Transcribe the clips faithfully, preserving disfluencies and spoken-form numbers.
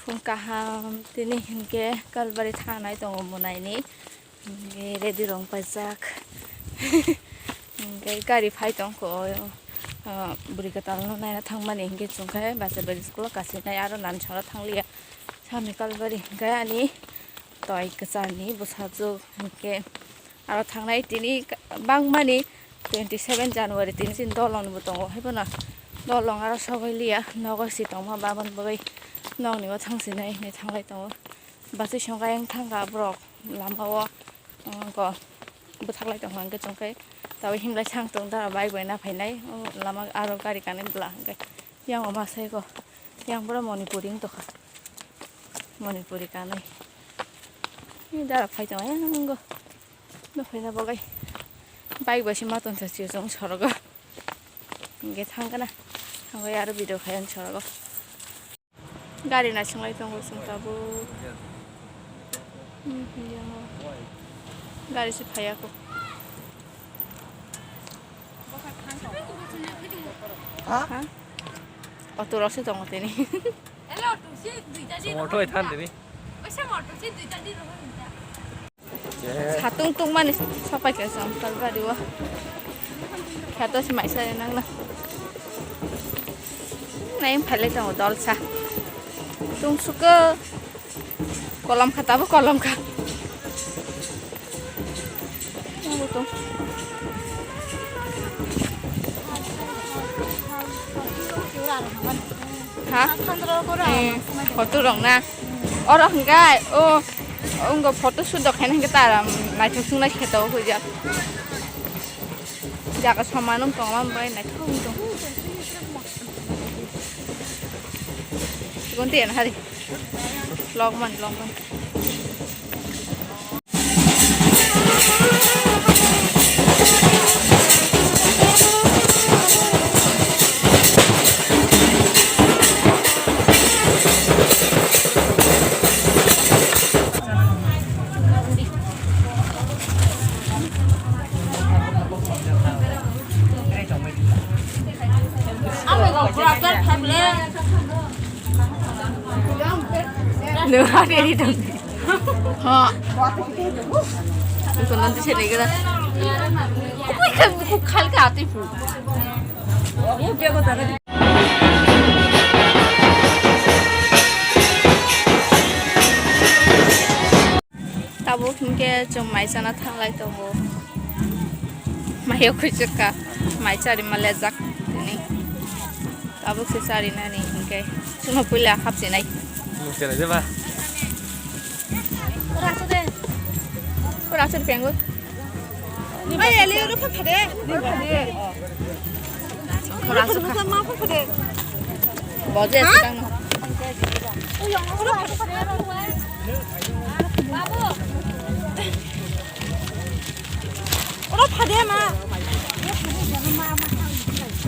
Phung kaham tini hinkhe Kalbari thangnai tongo munaini. Hinkhe ready rong paijak. Hinkhe gari phai tongkho, ah, bwrwi kwtalno naina thangmani hinkhe chwngkhe Bachaibari school-o kasinai aro Nansara thangliya. Sami Kalbari hinkhe ani toi kwcharni bwsajwk hinkhe aro thangnai tini bangmani twenty seven January tini chini dolongnibo tongo, haiphano dolong aro sogwi liya, nogo si tongma baboni bagwi nokni o thangsinai hinwi thanglai tongo. Bachwi songkha ayang thangkha borok lama o, um, ko bwthaklai tongkha hinkhe chwngkhe tabuk himlai sang tong da bike bai na phainai o lama aro gari kanwi bwla hinkhe yang o ma sai ko yang boro Manipuri wng tongkha. Manipuri kanwi. Ni dara phai tongo, eh, nungo. No phaina bagwi. Bike bai se ma tongsa sio chwng sorogo. Hinkhe thangkana. Thangwi aro video khai ang sorogo. Gari naising lai tongo chwng tabuk. Hmm, yango. Gari se phaiya kho. Ha? Ha? Auto rok se tongo tini. Auto hai than tini. Satung tungmani sopai khe chwng Kalbari o. Kheto se maisa nang na. Nai phalai tongo dolsa. Tungsukgo. Kolom kha, tabuk kolom kha. Abo to. Ha? Eh, photo rok na. Oro hingkai, o, wngkha photo shoot rok khaina hingke ta, um, naithok sung nai khe to huijak. Jaga samano wng tong lambai naithok wng tong. Sigon tiyan hari. Logman, logman. Nung hari ini dong. Ha. Bukan nanti saya lagi dah. Aku ikan buku kali ke hati bu. Tabuk hinkhe chwng mai chana thanglai tongo. Maiyok khuichukha, mai charima lejak tini. Tabuk se charinani hinkhe chwngno puila hapsinai. Mukchela jeba. Ora asode. Ora asode pengo. Ai, ali oro pha phade. Ora asode. Boje ha? Asode tangno. Oro pha phade. Oro phade ma.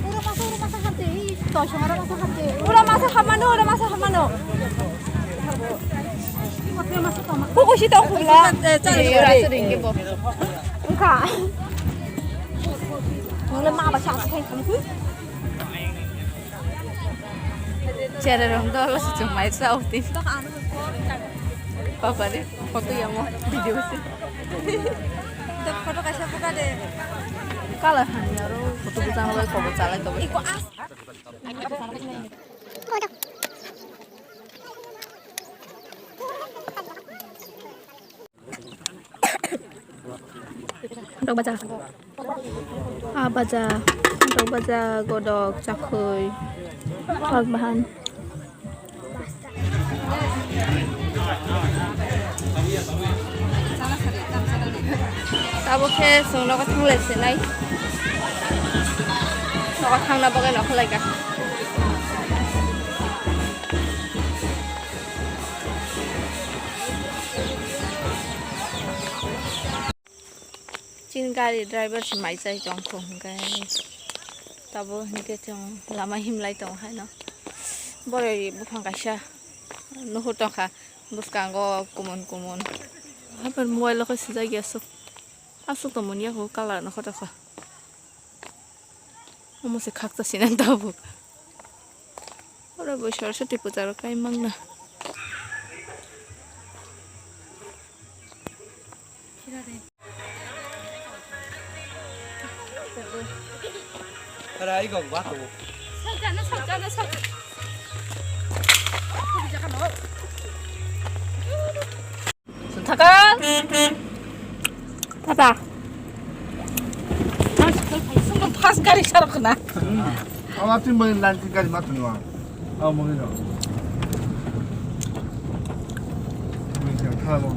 Oro masa, oro masa hapde. Oro masa hapmano, oro masa hapmano. Kok si tong khumla. Ora asode hinkhe bo. Wngkha. Nole ma ba sa sa khai khum. Chere rong dol se chwng mai sa uti. Papa ni photo yamo video se. Photo kaisa photo de. Kala hani aro photo bujang lai kobo chalai kobo. Iko as. Rok baja. Ah, baja. Rok baja, godok, chakhwi. Rok bahan. Tabuk khe chwng nogo thanglai sinai. Nogo thangna bagwi nokho laika. Chini gari driver se mai chai tong kho hwnkhe tabuk hwnkhe chwng lama himlai tongo haino. Boroi buphang kaisa nuhur tongkha bwskango kumun kumun. Haphar mobile o khe swijak ya aswk, aswk tongmani yago colour no khoto kha. Omo se khakcha sinai tabuk. Oro bo Saraswati puja rok kai mangna. Ara, i gong ba to. Thakal. Tata. Pas gari sarok na. Awa tin bai lan tin gari mat nuwa. Aw mo ni no. Mo ni kha mo.